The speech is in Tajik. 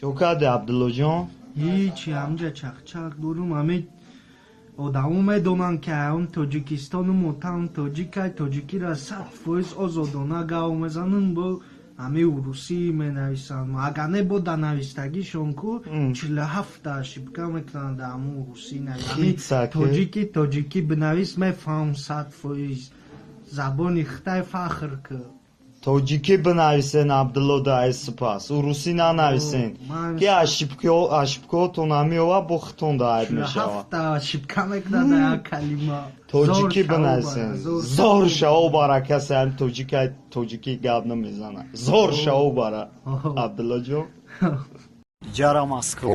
Чо карди, Абдуллоҷон? Ҳичи, ҳамҷа чақчақ дорум. Ҳами одамо медонанд, ки ҳам Тоҷикистону мотам тоҷикай, тоҷикиро 100% озодона гав мезанам, бо ҳами урусӣ менависанд. Агар не, бо да навистагишон ку 47-та ошибка мекунанд, да ҳамун урусӣ. Тоҷики тоҷикӣ бинавис, мефаҳм 100%. Забони хитай фахр ку. Тоҷикӣ бинависен, Абдулло, да сипас урусӣ нанависен, ки ошибкаотон намеова, бо хитон да айб мешавад. Ошибка мекунад як калима. Тоҷикӣ бинависен, зор шаво бара. Касе ҳам тоҷика тоҷикӣ гап намезанад, зор шаво бара, Абдуллоҷон. Ҷара Москва.